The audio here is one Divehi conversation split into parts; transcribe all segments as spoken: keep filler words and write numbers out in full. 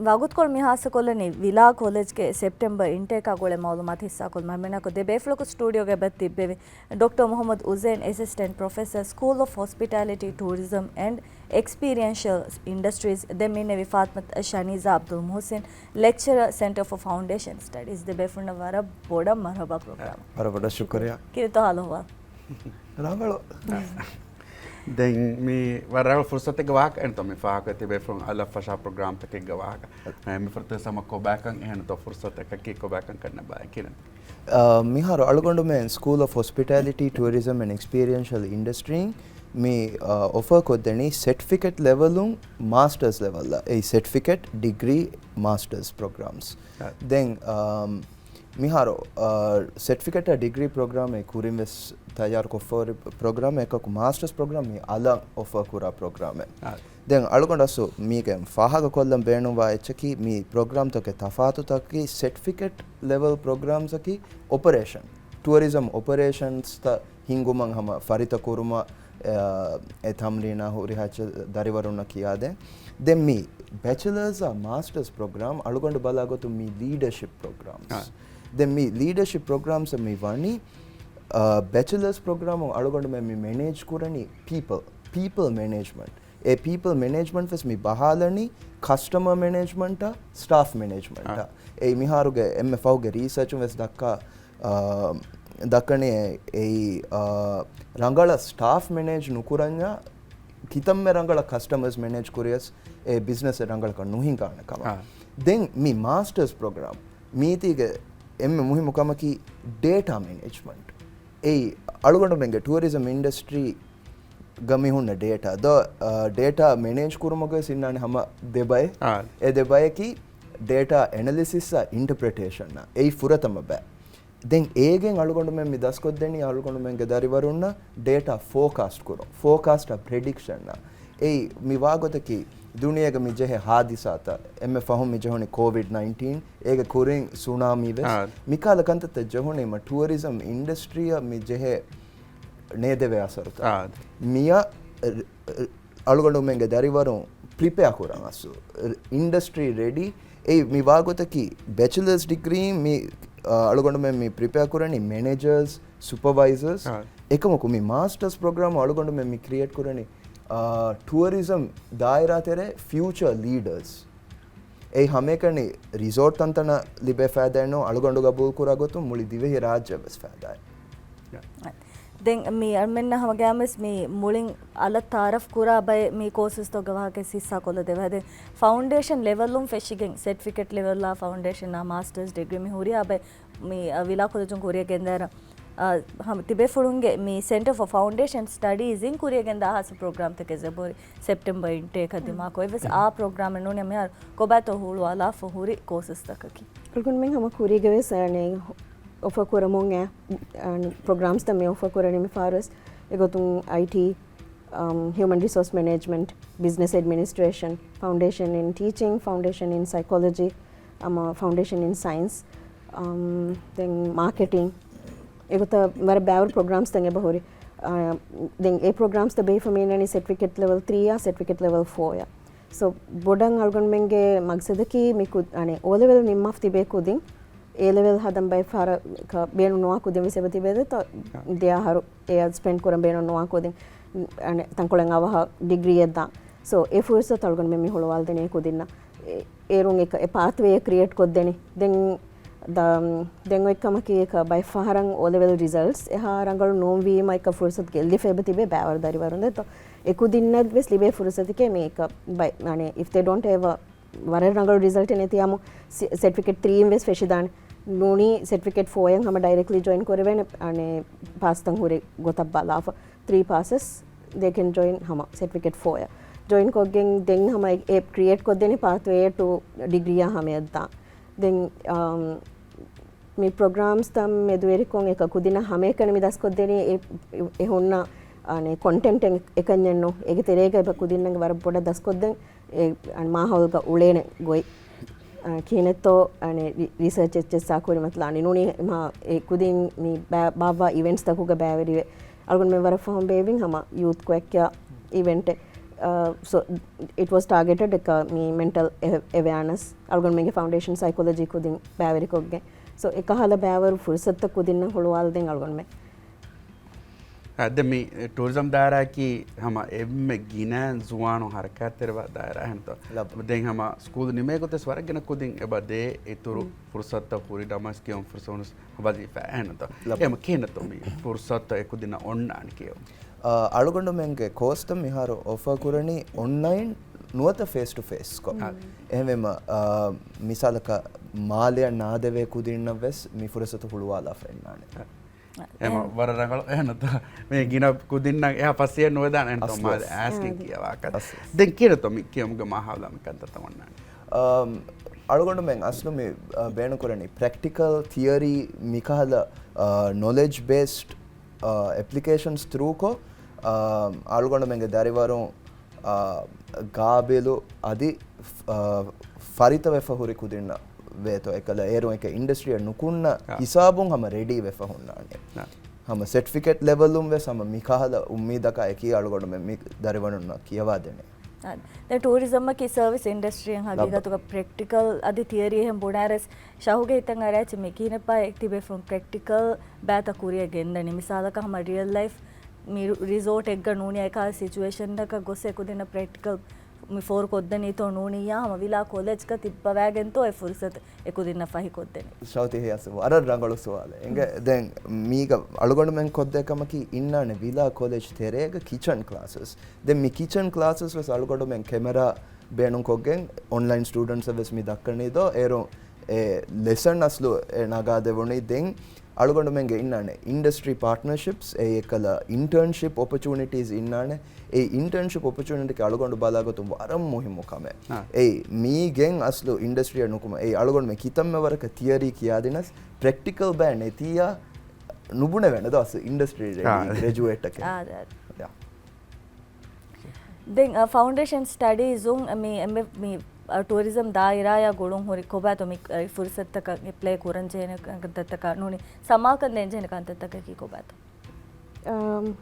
ވަގުތުކޮޅު މި ހާއްސަކޮށްލަނީ ވިލާ ކޮލެޖްގެ ސެޕްޓެމްބަރ އިންޓޭކާ ގުޅޭ މައުލޫމާތު ހިއްސާކޮށްލުމަށް. ހަމައެހެންނަކު ދެ ބޭފުޅަކު ސްޓޫޑިއޯގަ އެބަ ތިއްބެވި. ޑޮކްޓަރ މުޙައްމަދު އުޒޭން، އެސިސްޓެންޓް ޕްރޮފެސަރ، ސްކޫލް އޮފް ހޮސްޕިޓާލިޓީ، ޓޫރިޒަމް އެންޑް އެކްސްޕީރިއެންޝަލް އިންޑަސްޓްރީޒް. ދެން މި އިންނެވި ފާތިމަތު ޝަނީޒާ އަބްދުލް މުޙުސިން، ލެކްޗަރަރ، ސެންޓަރ ފޯ ފައުންޑޭޝަން ސްޓަޑީޒް. ދެ ބޭފުޅުންނަށް ވަރަށް ބޮޑަށް މަރުޙަބާ ޕްރޮގްރާމަށް. ވަރަށް ބޮޑަށް ޝުކުރިއްޔާ. ކިރިތޯ ހާލު އަހްވާލު؟ ރަނގަޅު. ދެން މި ވަރަށް ރަނގަޅު ފުރުސަތެއްގެ ވާހަކަ އެންތޯ މި ފާހަގަ ތިބޭފުޅުން އަލަށް ފަށާ ޕްރޮގްރާމްތަކެއްގެ ވާހަކަ. އެ، މި ފުރަތަމަ ކޮބާކަން އެހެންތޯ ފުރުސަތަކަކީ ކޮބާކަން ކަންނަބާ ކިރިން. އާ، މިހާރު އަޅުގަނޑުމެން ސްކޫލް އޮފް ހޮސްޕިޓާލިޓީ، ޓޫރިޒަމް އެންޑް އެކްސްޕީރިއެންޝަލް އިންޑަސްޓްރީން މި، އާ، އޮފަރ ކޮށްދެނީ ސެޓްފިކެޓް ލެވަލުން މާސްޓަރސް ލެވަލް، އެއީ ސެޓްފިކެޓް، ޑިގްރީ، މާސްޓަރސް ޕްރޮގްރާމްސް. އާ. ދެން، އާ، މިހާރު، އާ، ސެޓްފިކެޓް ޑިގްރީ ޕްރޮގްރާމް އެ ކުރިން ވެސް ތައްޔާރު ކޮށްފަ ހުރި ޕްރޮގްރާމް އެކަކު މާސްޓަރސް ޕްރޮގްރާމް މި އަލަށް އޮފަރ ކުރާ ޕްރޮގްރާމެއް. އާ. ދެން އަޅުގަނޑަސް މީގެ ފާހަގަ ކޮށްލަން ބޭނުންވާ އެއްޗަކީ މި ޕްރޮގްރާމްތަކެއް ތަފާތުތަކަކީ ސެޓްފިކެޓް ލެވަލް ޕްރޮގްރާމްސްއަކީ އޮޕަރޭޝަން، ޓުއަރިޒަމް އޮޕަރޭޝަންސްތައް ހިންގުމަށް ހަމަ ފަރިތަ ކުރުމަށް، އާ، އެ ތަމްރީނާ ހުރިހާ އެއްޗެއް ދަރިވަރުންނަށް ކިޔާދޭން. ދެން މި ބެޗަލަރސް އާ މާސްޓަރސް ޕްރޮގްރާމް އަޅުގަނޑު ބަލާ ގޮތުން މި ލީޑަޝިޕް ޕްރޮގްރާމްސް. އާ. ދެން މި ލީޑަޝިޕް ޕްރޮގްރާމްސް މި ވަނީ، އާ، ބެޗަލަރސް ޕްރޮގްރާމު އަޅުގަނޑުމެން މި މެނޭޖް ކުރަނީ ޕީޕަލް، ޕީޕަލް މެނޭޖްމަންޓް. އެ ޕީޕަލް މެނޭޖްމަންޓް ވެސް މި ބަހާލަނީ ކަސްޓަމަރ މެނޭޖްމަންޓާ، ސްޓާފް މެނޭޖްމަންޓާ. އާ. އެއީ މިހާރުގެ އެންމެ ފަހުގެ ރީސަރޗުން ވެސް ދައްކާ، އާ، ދައްކަނީ އެއީ، އާ، ރަނގަޅަށް ސްޓާފް މެނޭޖް ނުކުރަންޏާ ކިތަންމެ ރަނގަޅަށް ކަސްޓަމަރސް މެނޭޖް ކުރިޔަސް އެ ބިޒްނަސް ރަނގަޅަކަށް ނުހިނގާނެ ކަމަށް. އާ. ދެން މި މާސްޓަރސް ޕްރޮގްރާމް މީތީގެ އެންމެ މުހިއްމު ކަމަކީ ޑޭޓާ މެނޭޖްމަންޓް. އެއީ އަޅުގަނޑުމެންގެ ޓުއަރިޒަމް އިންޑަސްޓްރީ ގަ މި ހުންނަ ޑޭޓާ ދޯ، އާ، ޑޭޓާ މެނޭޖް ކުރުމުގަ ވެސް އިންނާނެ ހަމަ ދެ ބައެއް. އާ. އެ ދެ ބަޔަކީ ޑޭޓާ އެނަލިސިސްއާ އިންޓަޕްރެޓޭޝަންއާ. އެއީ ފުރަތަމަ ބައެއް. ދެން އޭގެން އަޅުގަނޑުމެން މި ދަސްކޮށްދެނީ އަޅުގަނޑުމެންގެ ދަރިވަރުންނަށް ޑޭޓާ ފޯކާސްޓް ކުރުން، ފޯކާސްޓާ ޕްރެޑިކްޝަންއާ. އެއީ މި ވާގޮތަކީ ދުނިޔޭގަ މި ޖެހޭ ހާދިސާތައް، އެންމެ ފަހުން މި ޖެހުނީ ކޯވިޑް ނައިންޓީން، އޭގެ ކުރިން ސުނާމީ ވެސް. އާ. މިކާލަ ކަންތައްތައް ޖެހުނީމަ ޓުއަރިޒަމް އިންޑަސްޓްރީއަށް މި ޖެހޭ ނޭދެވޭ އަސަރުތައް. އާ. މިއަށް އަޅުގަނޑުމެންގެ ދަރިވަރުން ޕްރިޕެއާ ކުރަން އަސްލު. އިންޑަސްޓްރީ ރެޑީ. އެއީ މި ވާގޮތަކީ ބެޗެލަރސް ޑިގްރީ މި، އަ، އަޅުގަނޑުމެން މި ޕްރިޕެއާ ކުރަނީ މެނޭޖަރސް، ސުޕަވައިޒަރސް. އާ. އެކަމަކު މި މާސްޓަރސް ޕްރޮގްރާމް އަޅުގަނޑުމެން މި ކްރިއޭޓް ކުރަނީ، އާ، ޓުއަރިޒަމް ދާއިރާ ތެރޭ ފިއުޗަރ ލީޑަރސް. އެއީ ހަމައެކަނި ރިސޯޓް ތަންތަނަށް ލިބޭ ފައިދާއެއް ނޫން، އަޅުގަނޑު ގަބޫލު ކުރާ ގޮތުން މުޅި ދިވެހި ރާއްޖެއަށް ވެސް ފައިދާއެއް. ދެން މި އަޅުމެންނަށް ހަމަ ގަޔާމެސް މި މުޅިން އަލަށް ތައާރަފް ކުރާ ބައެއް މި ކޯސަސްތަކުގެ ވާހަކަ ހިއްސާ ކޮށްލަ ދެވޭ. ދެން ފައުންޑޭޝަން ލެވެލުން ފެށިގެން ސެޓްފިކެޓް ލެވެލްއާ ފައުންޑޭޝަންއާ މާސްޓަރސް ޑިގްރީ މި ހުރިހާ ބައެއް މި، އަ، ވިލާ ކޮލެޖުން ކުރިޔަށް ގެންދާއިރަށް، އަ، ހަމަ ތިބޭފުޅުންގެ މި ސެންޓަރ ފޯ ފައުންޑޭޝަން ސްޓަޑީޒް އިން ކުރިޔަށް ގެންދާ ހާއްސަ ޕްރޮގްރާމްތަކެއް ޒެބޯރި ސެޕްޓެމްބަރ އިންޓޭކަށް ދިމާކޮށް އެއްވެސް އާ ޕްރޮގްރާމެއް ނޫނީ މިހާރު ކޮބާތޯ ހުޅުވާލާފަ ހުރި ކޯސަސްތަކަކީ. އަޅުގަނޑުމެން ހަމަ ކުރީގަ ވެސް އަނެއް އޮފަރ ކުރަމުން އެ، އަނެއް ޕްރޮގްރާމްސްތައް މި އޮފަރ ކުރަނީ މި ފާރުވެސް އެގޮތުން އައިޓީ، އަމް، ހިއުމަން ރިސޯސް މެނޭޖްމަންޓް، ބިޒްނަސް އެޑްމިނިސްޓްރޭޝަން، ފައުންޑޭޝަން އިން ޓީޗިން، ފައުންޑޭޝަން އިން ސައިކޮލޮޖީ، އަމަ ފައުންޑޭޝަން އިން ސައިންސް، އަމް، ދެން މާކެޓިން. އެގޮތަށް ވަރަށް ބައިވަރު ޕްރޮގްރާމްސްތައް އެބަހުރި. އާ، ދެން އެ ޕްރޮގްރާމްސްތައް ބޭއްވިފަ މި އިންނަނީ ސެޓްފިކެޓް ލެވެލް ތްރީއާ، ސެޓްފިކެޓް ލެވެލް ފޯއާ. ސޯ، ބޮޑަށް އަޅުގަނޑުމެންގެ މަގްސަދަކީ މި ކު-، އަނެއް އޯ ލެވެލް ނިންމާފަ ތިބޭ ކުދިން އޭ ލެވެލް ހަދަން ބައެއް ފަހަރަކަށް ބޭނުން ނުވާ ކުދިން ވެސް އެބަ ތިބޭ ދެތޯ. އާ. ދެ އަހަރު އެއަށް ސްޕެންޑް ކުރަން ބޭނުން ނުވާ ކުދިން، އަނެއް ތަންކޮޅެއް އަވަހަށް ޑިގްރީއެއް ދާން. ސޯ، އެ ފުރުސަތު އަޅުގަނޑުމެން މި ހުޅުވާލަދެނީ ކުދިންނަށް. އެ، އޭރުން އެކަ-، އެ ޕާތްވޭއެއް ކްރިއޭޓް ކޮށްދެނީ. ދެން ދ-، ދެން އޮތް ކަމަކީ އެކަ ބައެއް ފަހަރަށް އޯ ލެވެލް ރިޒަލްޓްސް އެހާ ރަނގަޅު ނޫންވީމަ އެކަ ފުރުސަތު ގެއްލިފަ އެބަ ތިބޭ ބައިވަރު ދަރިވަރުން ދެތޯ. އެ ކުދިންނަށް ވެސް ލިބޭ ފުރުސަތެކޭ މި އެކަ ބައި-، އަނެއް، އިފް ދޭ ޑޯންޓް ހޭވް އަ ވަރަށް ރަނގަޅު ރިޒަލްޓެއް ނެތިޔާމު ސެ-، ސެޓްފިކެޓް ތްރީ އިން ވެސް ފެށިދާނެ. ނޫނީ ސެޓްފިކެޓް ފޯއަށް ހަމަ ޑައިރެކްޓްލީ ޖޮއިން ކުރެވޭނެ، އަނެއް، ޕާސްތައް ހުރި ގޮތަށް ބަލާފަ. ތްރީ ޕާސަސް ދޭ ކެން ޖޮއިން ހަމަ ސެޓްފިކެޓް ފޯއަށް. ޖޮއިން ކޮށްގެން ދެން ހަމަ އެ ކްރިއޭޓް ކޮށްދެނީ ޕާތްވޭ ޓު ޑިގްރީއާ ހަމަޔަށްދާން. ދެން، އާ، މި ޕްރޮގްރާމްސްތައް މެދުވެރިކޮށް އެކަ ކުދިންނަށް ހަމައެކަނި މި ދަސްކޮށްދެނީ އެ، އެ ހުންނަ، އާ، ކޮންޓެންޓެއް އެކަންޏެއް ނޫން. އޭގެ ތެރޭގަ އެބަ ކުދިންނަށް ވަރަށް ބޮޑަށް ދަސްކޮށްދެން އެ، އަން މާހައުލްގަ އުޅޭނެ ގޮތް، އަ، ކިހިނެއްތޯ، އަނެއް ރި-، ރިސަރޗް އެއްޗެއް ސާކުރި މަތިލާނީ ނޫނީ މާ އެ ކުދިން މި ބާ-، ބާއްވާ އިވެންޓްސްތަކުގަ ބައިވެރިވެ. އަޅުގަނޑުމެން ވަރަށް ފަހުން ބޭއްވިން ހަމަ ޔޫތް ކުއެއްކަ އިވެންޓެއް. އާ، so it was targeted އެކަ މި މެންޓަލް އެވެއާނަސް އަޅުގަނޑުމެންގެ ފައުންޑޭޝަން ސައިކޮލޮޖީ ކުދިން ބައިވެރިކޮށްގެން. So އެކަހަލަ ބައިވަރު ފުރުސަތުތައް ކުދިންނަށް ހުޅުވާލަދޭން އަޅުގަނޑުމެން. އާ، ދެން މި ޓޫރިޒަމް ދާއިރާއަކީ ހަމަ އެންމެ ގިނަ ޒުވާނުން ހަރަކާތްތެރިވާ ދާއިރާ އެހެންތޯ؟ ލައްބަ. ދެން ހަމަ ސްކޫލް ނިމޭ ގޮތެސް ވަރަށް ގިނަ ކުދިން އެބަ ދޭ އިތުރު މް. ފުރުސަތުތައް ހުރި ނަމަވެސް ކިޔަމަ ފުރުސަތު ވަޒީފާ އެހެންތޯ؟ ލައްބަ. އެހެން ކިހިނެއްތޯ މި ފުރުސަތު އެކުދިންނަށް އޮންނާނެ ކިޔަމަ؟ އާ، އަޅުގަނޑުމެންގެ ކޯސްތައް މިހާރު އޮފަރ ކުރަނީ އޮންލައިން ނުވަތަ ފޭސް ޓު ފޭސްކޮށް. އާ. އެހެންވީމަ، އާ، މިސާލަކަށް މާލެއަށް ނާދެވޭ ކުދިންނަށް ވެސް މި ފުރުސަތު ހުޅުވާލާފަ އިންނާނެ. އާ. އެމަ އެ. ވަރަށް ރަނގަޅު އެހެންތޯ؟ މި ގިނަ ކުދިންނަށް އެހާ ފަސޭހަ ނުވެދާނެ އެހެންތޯ އަސްލު މާލެ އަސްލު. އަސްލު. އާސްކިން ކިޔަވާކަށް. އަސްލު. ދެން ކިހިނެއްތޯ މި ކިޔަމުގެ މާހައުލާ މި ކަންތައްތައް އޮންނާނެ؟ އަމް، އަޅުގަނޑުމެން އަސްލު މި، އަ، ބޭނުންކުރަނީ ޕްރެކްޓިކަލް ތިއަރީ މިކަހަލަ، އަ، ނޮލެޖް ބޭސްޑް، އަ، އެޕްލިކޭޝަންސް ތްރޫކޮށް، އަ، އަޅުގަނޑުމެންގެ ދަރިވަރުން، އަ، ގާބިލު އަދި، އަ، ފަރިތަވެފަ ހުރި ކުދިންނަށް ވޭތޯ އެކަލަ އޭރު އެކަ އިންޑަސްޓްރީއަށް ނުކުންނަ އާ. ހިސާބުން ހަމަ ރެޑީ ވެފަ ހުންނާނެ. އާ. ހަމަ ސެޓްފިކެޓް ލެވަލުން ވެސް ހަމަ މިކަހަލަ އުއްމީދަކާ އެކީ އަޅުގަނޑުމެން މި ދަރިވަރުންނަށް ކިޔަވާދޭނެ. އާ، ދެން ޓޫރިޒަމްއަކީ ސަރވިސް އިންޑަސްޓްރީއެއް ލައްބަ. ހަގީގަތުގަ ޕްރެކްޓިކަލް އަދި ތިއަރީ އެހެން ބުނާރެސް ޝަހުގެ ހިތަށް އަރާއްޗި މި ކިހިނެއްބާ ތިބޭފުން ޕްރެކްޓިކަލް ބައިތައް ކުރިއަށް ގެންދަނީ. މިސާލަކަށް ހަމަ ރިއަލް ލައިފް މި ރި-، ރިސޯޓެއްގަ ނޫނީ އެކާ ސިޗުއޭޝަންތަކަށް ގޮސް އެކުދިންނަށް ޕްރެކްޓިކަލް މި ފޯރުކޮށްދެނީތޯ ނޫނިއްޔާ ހަމަ ވިލާ ކޮލެޖްގަ ތިއްބަވާގެންތޯ އެ ފުރުސަތު އެކުދިންނަށް ފަހިކޮށްދެނީ. ޝައުތި ހިޔާސް ވަރަށް ރަނގަޅު ސުވާލެއް. އެނގޭ ދެން މީގަ އަޅުގަނޑުމެން ކޮށްދޭ ކަމަކީ އިންނާނެ ވިލާ ކޮލެޖް ތެރޭގަ ކިޗަން ކްލާސަސް. ދެން މި ކިޗަން ކްލާސަސް ވެސް އަޅުގަނޑުމެން ކެމެރާ ބޭނުންކޮށްގެން އޮންލައިން ސްޓޫޑެންޓްސަށް ވެސް މި ދައްކަނީދޯ އޭރު އެ ލެސަން އަސްލު އެ ނަގާދެވުނީ. ދެން އަޅުގަނޑުމެންގެ އިންނާނެ އިންޑަސްޓްރީ ޕާޓްނަރޝިޕްސް އެއީ އެކަލަ އިންޓާންޝިޕް އޮޕަޗުނިޓީސް އިންނާނެ. އެ އިންޓާންޝިޕް އޮޕަޗުނިޓީ އަޅުގަނޑު ބަލާގޮތުން ވަރަށް މުހިއްމު ކަމެއް. އާ. އެއީ މީގެން އަސްލު އިންޑަސްޓްރީއަށް ނުކުމެ. އެއީ އަޅުގަނޑުމެން ކިތަންމެ ވަރަކަށް ތިއަރީ ކިޔާދިނަސް ޕްރެކްޓިކަލް ބައެއް ނެތިއްޔާ ނުބުނެވޭނެ ދޯ އަސްލު އިންޑަސްޓްރީ ރެޑީ އާ. ގްރެޖުއޭޓަކެއް. އާ، އާ. ޔާ. ދެން، އަ، ފައުންޑޭޝަން ސްޓަޑީޒުން މި އެންމެ މި، އަ، ޓޫރިޒަމް ދާއިރާއާ ގުޅުން ހުރި ކޮބާތޯ މި، އަ، ފުރުސަތުތަކަށް އެޕްލައި ކުރަން ޖެހޭނެ ކަންތައްތަކަށް ނޫނީ ސަމާލުކަން ދޭން ޖެހޭނެ ކަންތައްތަކަކީ ކޮބާތޯ؟ އަ،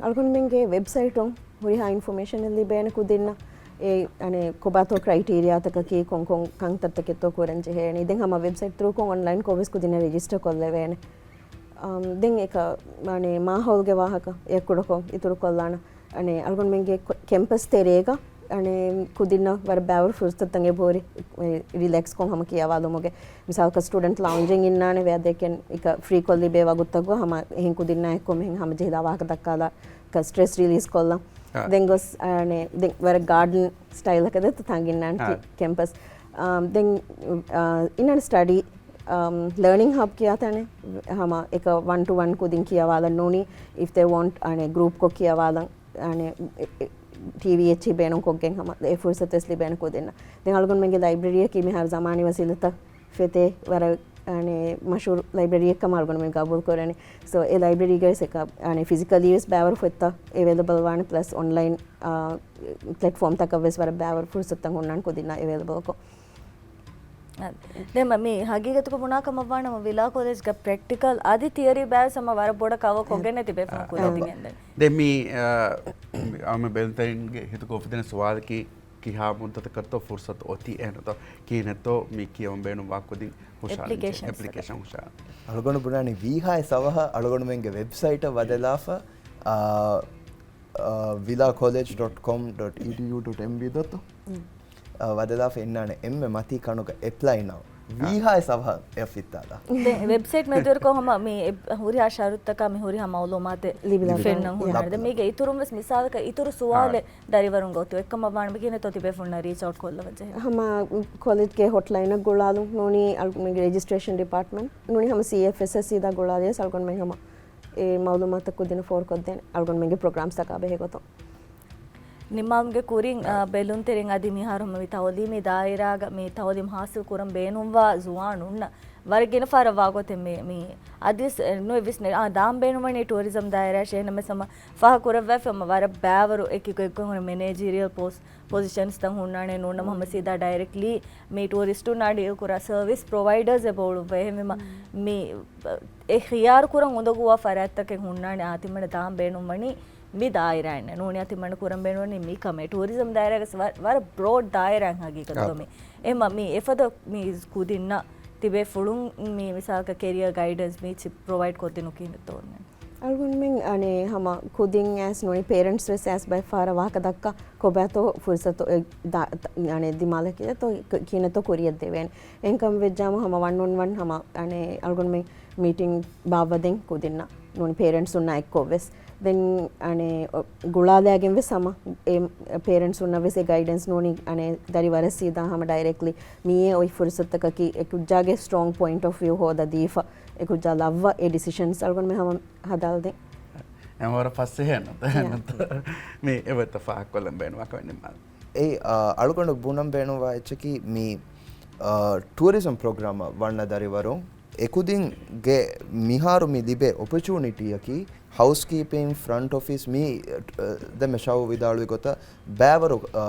އަޅުގަނޑުމެންގެ ވެބްސައިޓުން ހުރިހާ އިންފޮމޭޝަނެއް ލިބޭނެ ކުދިންނަށް އެ، އަނެއް، ކޮބާތޯ ކްރައިޓީރިއާތަކަކީ ކޮންކޮން ކަންތައްތަކެއްތޯ ކުރަން ޖެހޭނީ. ދެން ހަމަ ވެބްސައިޓް ތްރޫކޮށް އޮންލައިންކޮށް ވެސް ކުދިންނަށް ރެޖިސްޓަރ ކޮށްލެވޭނެ. އަމް، ދެން އެކަ، އަނެއް، މާހައުލުގެ ވާހަކަ އެއްކުޑަކޮށް އިތުރުކޮށްލާނަން. އަނެއް، އަޅުގަނޑުމެންގެ ކޮ-، ކެމްޕަސް ތެރޭގަ، އަނެއް، ކުދިންނަށް ވަރަށް ބައިވަރު ފުރުސަތުތައް އެބަހުރި، އެ، ރިލެކްސްކޮށް ހަމަ ކިޔަވާލުމުގެ. މިސާލަކަށް ސްޓޫޑެންޓް ލައުންޖެއް އިންނާނެ ވެއަދެކެން އެކަ ފްރީކޮށް ލިބޭ ވަގުތުތަކުގަ ހަމަ އެހެން ކުދިންނާ އެއްކޮށް މިހެން ހަމަޖެހިލާ ވާހަކަ ދައްކާލާ ސްޓްރެސް ރިލީސް ކޮށްލަން. އާ. ދެން ގޮސް، އަނެއް، ދެން ވަރަށް ގާޑަން ސްޓައިލަކަށް ދެއްތަ ތަނގިންނާން އާ. ކެމްޕަސް. އާ، ދެން، އާ، އިންނާނެ ސްޓަޑީ، އަމް، ލަރނިންގ ހަބް ކިޔާތަނެއް ހަމަ އެކަ ވަން ޓު ވަން ކުދިން ކިޔަވާލަން ނޫނީ، އިފް ދޭ ވޯންޓް، އަނެއް، ގްރޫޕްކޮށް ކިޔަވާލަން، އަނެއް، އެ، އެ، ޓީވީ އެއްޗެއް ބޭނުންކޮށްގެން ހަމަ އެ ފުރުސަތު ވެސް ލިބޭނެ ކުދިންނަށް. ދެން އަޅުގަނޑުމެންގެ ލައިބްރަރީއަކީ މިހާރު ޒަމާނީ ވަސީލަތްތައް ފެތޭ ވަރަށް، އަނެއް، މަޝްހޫރު ލައިބްރަރީއެއްކަމަށް އަޅުގަނޑުމެން ގަބޫލު ކުރަނީ. ސޯ، އެ ލައިބްރަރީގައި ވެސް އެކަ، އަނެއް، ފިޒިކަލީ ވެސް ބައިވަރު ފޮތްތައް އެވެލެބަލް ވާނެ، ޕްލަސް އޮންލައިން، އާ، ޕްލެޓްފޯމްތަކަށް ވެސް ވަރަށް ބައިވަރު ފުރުސަތުތައް ހުންނާނެ ކުދިންނަށް އެވެލެބަލްކޮށް. ދެން މި ހަގީގަތުގަ ބުނާ ކަމަށްވާނަމަ ވިލާ ކޮލެޖްގަ ޕްރެކްޓިކަލް އަދި ތިއަރީ ބައެއް ހަމަ ވަރަށް ބޮޑަށް ކަވަރ ކޮށްގެން ތިބޭފުޅުން ކުރިއަށް ގެންދަނީ. ދެން މި، އާ، އަޅުގަނޑު ބެލުންތެރިންގެ ހިތުގަ އުފެދޭނެ ސުވާލަކީ ކިހާ މުއްދަތަކަށްތޯ ފުރުސަތު އޮތީ އެހެންތޯ؟ ކިހިނެއްތޯ މި ކިޔަވަން ބޭނުންވާ ކުދިން ހުށަހަޅަން ޖެހޭ އެޕްލިކޭޝަން ހުށަހަޅަން؟ އަޅުގަނޑު ބުނާނީ ވީހާވެސް އަވަހަށް އަޅުގަނޑުމެންގެ ވެބްސައިޓަށް ވަދެލާފަ، އާ، އާ، ވިލާ ކޮލެޖް ޑޮޓް ކޮމް ޑޮޓް އީޑީޔޫ ޑޮޓް އެމްވީ ދޮތު. އާ، ވަދެލާފަ އިންނާނެ އެންމެ މަތީ ކަނުގަ އެޕްލައި ނައު. ވީހާވެސް އަވަހަށް އެއަށް ފިއްތާލާ. ދެން ވެބްސައިޓް މެދުވެރިކޮށް ހަމަ މި އެ-، ހުރިހާ ޝަރުތުތަކާ މި ހުރިހާ މައުލޫމާތެއް ލިބިލާ ފެންނަން ހުންނާނެ. ލިބިލާ. ދެން މީގެ އިތުރުން ވެސް މިސާލަކަށް އިތުރު ސުވާލެއް ދަރިވަރުންގެ އޮތީ އެކަމަށް ވާނަމަ ކިހިނެއްތޯ ތިބޭފުޅުންނަށް ރީޗް އައުޓް ކޮށްލަވަން ޖެހޭ؟ ހަމަ ކޮލެޖްގެ ހޮޓްލައިނަށް ގުޅާލުން ނޫނީ އަޅުގަނޑުމެންގެ ރެޖިސްޓްރޭޝަން ޑިޕާޓްމަންޓް ނޫނީ ހަމަ ސީއެފްއެސްއަށް ސީދާ ގުޅާލިޔަސް އަޅުގަނޑުމެން ހަމަ އެ މައުލޫމާތައް ކުދިން ފޯރުކޮށްދޭނެ އަޅުގަނޑުމެންގެ ޕްރޮގްރާމްސްތަކާ ބެހޭ ގޮތުން. ނިންމާލުމުގެ ކުރިން، އާ، ބެލުންތެރިން އަދި މިހާރު މި ތައުލީމީ ދާއިރާގަ މި ތައުލީމް ހާސިލް ކުރަން ބޭނުންވާ ޒުވާނުންނަށް ވަރަށް ގިނަ ފަހަރަށް ވާގޮތެއް މި، މި އަދިސް ނުއެއްވިސް ނެ-، އާ، ދާން ބޭނުންވަނީ ޓޫރިޒަމް ދާއިރާއަށް އެހެންނަމަވެސް ހަމަ ފާހަގަ ކުރައްވާފަ ހަމަ ވަރަށް ބައިވަރު އެކި ގޮތްގޮތުން މެނޭޖީރިއަލް ޕޯސްޓް ޕޮޒިޝަންސްތައް ހުންނާނެ ނޫން ނަމަ ހަމަ ސީދާ ޑައިރެކްޓްލީ މި ޓޫރިސްޓުންނާ ޑީލް ކުރާ ސަރވިސް ޕްރޮވައިޑަރސް އެބަ އުޅުއްވަ. އެހެންވީމަ މި އެ ޚިޔާރު ކުރަން އުނދަގޫވާ ފަރާތްތަކެއް ހުންނާނެ އާ ތިމަންނަ ދާން ބޭނުންވަނީ މި ދާއިރާއިން ނޫނީ ތިމަންނަ ކުރަން ބޭނުންވަނީ މި ކަމެއް. ޓޫރިޒަމް ދާއިރާގަސް ވަ-، ވަރަށް ބްރޯޑް ދާއިރާއެއް ހަގީގަތުގަ މި. އެހެންމަ މި އެފަދަ މި ކުދިންނަށް ތިބޭ ފުޅުން މި މިސާލަކަށް ކެރިއަރ ގައިޑެންސް މީ ޕްރޮވައިޑް ކޮށްދިނު ކިހިނެއްތޯ އޮންނަނީ؟ އަޅުގަނޑުމެން އަނެއް ހަމަ ކުދިން އައިސް ނޫނީ ޕޭރެންޓްސް ވެސް އައިސް ބައެއް ފަހަރަށް ވާހަކަ ދައްކާ ކޮބާތޯ ފުރުސަތު އެ ދާ-، އަނެއް ދިމާލަކީ ތޯ ކި-، ކިހިނެއްތޯ ކުރިއަށް ދެވޭނެ. އެހެންކަމަށް ވެއްޖާމަ ހަމަ ވަން އޮން ވަން ހަމަ އަނެއް އަޅުގަނޑުމެން މީޓިން ބާއްވަދޭން ކުދިންނަށް ނޫނީ ޕޭރެންޓްސުންނާ އެއްކޮށް ވެސް. ދެން އަނެއް ގުޅާލައިގެން ވެސް ހަމަ އެ ޕޭރެންޓްސުންނަށް ވެސް އެ ގައިޑެންސް ނޫނީ އަނެއް ދަރި ވަރަށް ސީދާ ހަމަ ޑައިރެކްޓްލީ މިއީ އޮތް ފުރުސަތަކަކީ އެ ކުއްޖާގެ ސްޓްރޮންގް ޕޮއިންޓް އޮފް ވިއު ހޯދަދީފަ އެ ކުއްޖާ ލައްވާ އެ ޑިސިޝަންސް އަޅުގަނޑުމެން ހަމަ ހަދާލަދޭން. އެ ވަރަށް ފަސޭހަ ނުތަ-، ނުތަ-، މި އެބަތަ ފާހަގަކޮށްލަން ބޭނުންވާކަމެއް ނިންމާލި. އެއީ، އާ، އަޅުގަނޑު ބުނަން ބޭނުންވާ އެއްޗަކީ މި، އާ، ޓޫރިޒަމް ޕްރޮގްރާމަށް ވަންނަ ދަރިވަރުން އެކުދިންގެ މިހާރު މި ލިބޭ އޮޕޮޗުނިޓީއަކީ ހައުސްކީޕިން، ފްރަންޓް އޮފީސް މި، އާ، ދެންމެ ޝައު ވިދާޅުވި ގޮތަށް ބައިވަރު، އާ،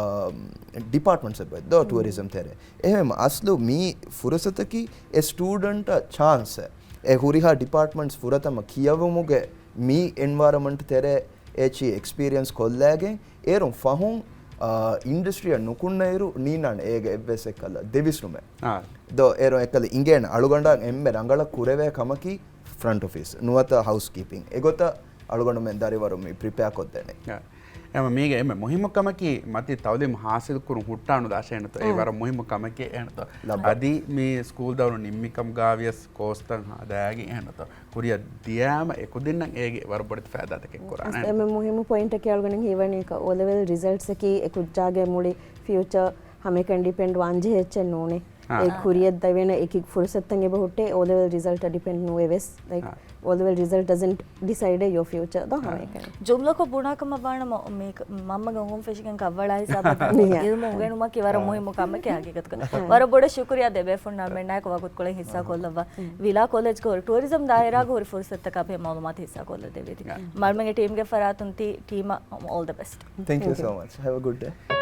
ޑިޕާޓްމަންޓްސް އެބައޮތް ދޯ ޓޫރިޒަމް ތެރޭ. އެހެން އަސްލު މި ފުރުސަތަކީ އެ ސްޓޫޑަންޓަށް ޗާންސެއް. އެ ހުރިހާ ޑިޕާޓްމަންޓްސް ފުރަތަމަ ކިޔަވުމުގެ މި އެންވަޔަރަމަންޓް ތެރޭ އެޗީ އެކްސްޕީރިއަންސް ކޮށްލައިގެން އޭރުން ފަހުން، އާ، އިންޑަސްޓްރީއަށް ނުކުންނައިރު ނީންނާނެ އޭގެ އެއްވެސް އެއްކަލަ ދެވިސްނުމެއް. އާ. ދޯ އޭރުން އެއްކަލަ އިނގޭނެ އަޅުގަނޑަށް އެންމެ ރަނގަޅަށް ކުރެވޭ ކަމަކީ ފްރަންޓް އޮފީސް ނުވަތަ ހައުސްކީޕިން. އެގޮތަށް އަޅުގަނޑުމެން ދަރިވަރުން މި ޕްރިޕެއާ ކޮށްދޭނެ. އާ. އެމަ މީގެ އެންމެ މުހިއްމު ކަމަކީ މަތި ތައުލީމު ހާސިލް ކުރުން ހުއްޓާނުދާށޭނެތޯ. އެ އާ. ވަރަށް މުހިއްމު ކަމެކޭ އެހެންތޯ. ލައްބަ. އަދި މި ސްކޫލް ދައުރު ނިންމިކަމުގާވިޔަސް ކޯސްތައް ހަދާގެން އެހެންތޯ. ކުރިއަށް ދިޔާމަ އެކުދިންނަށް އޭގެ ވަރަށް ބޮޑެތި ފައިދާތަކެއް ކުރާނެ. އެމެ މުހިއްމު ޕޮއިންޓަކީ އަޅުގަނޑު ހީވަނީ އޯ ލެވެލް ރިޒަލްޓްސަކީ އެ ކުއްޖާގެ މުޅި ފިއުޗަރ ހަމައެކަނި ޑިޕެންޑް ވާންޖެހޭ އެއްޗެއް ނޫނޭ. އާ. އެ ކުރިއަށް ދެވޭނެ އެކި ފުރުސަތުތައް އެބަ ހުއްޓޭ އޯ ލެވެލް ރިޒަލްޓަށް ޑިޕެންޑް ނުވެ ވެސް. ލައިކް، އާ. އޯ ލެވެލް ރިޒަލްޓް ޑަޒަންޓް ޑިސައިޑް ޔޯ ފިއުޗަރ ދޯ އާ. ހަމައެކަނި. ޖުމްލަކޮށް ބުނާކަމަށް ވާނަމަ، މީ ކ-، މަންމަގެ އުނގުން ފެށިގެން ކައްވަޅާ ހިސާބަށް ނިޔާ. އިލްމު އުނގެނުމަކީ ވަރަށް އާ. މުހިއްމު ކަމެކޭ ހަގީގަތުގަ. އާ. ވަރަށް ބޮޑަށް ޝުކުރިއްޔާ ދެބޭފުޅުންނަށް މެންނާއެކު ވަގުތުކޮޅެއް ހިއްސާ ކޮށްލައްވާ. އާ. ވިލާ ކޮލެޖްގެ ހުރި ޓޫރިޒަމް ދާއިރާގެ ހުރި ފުރުސަތުތަކާ ބެހޭ މައުލޫމާތު ހިއްސާ ކޮށްލަދެއްވީތީ. އާ. މަރުމެންގެ ޓީމްގެ ފަރާތުން ތި ޓީމަށް އޯލް ދަ ބެސްޓް. Thank you so much. Have a good day.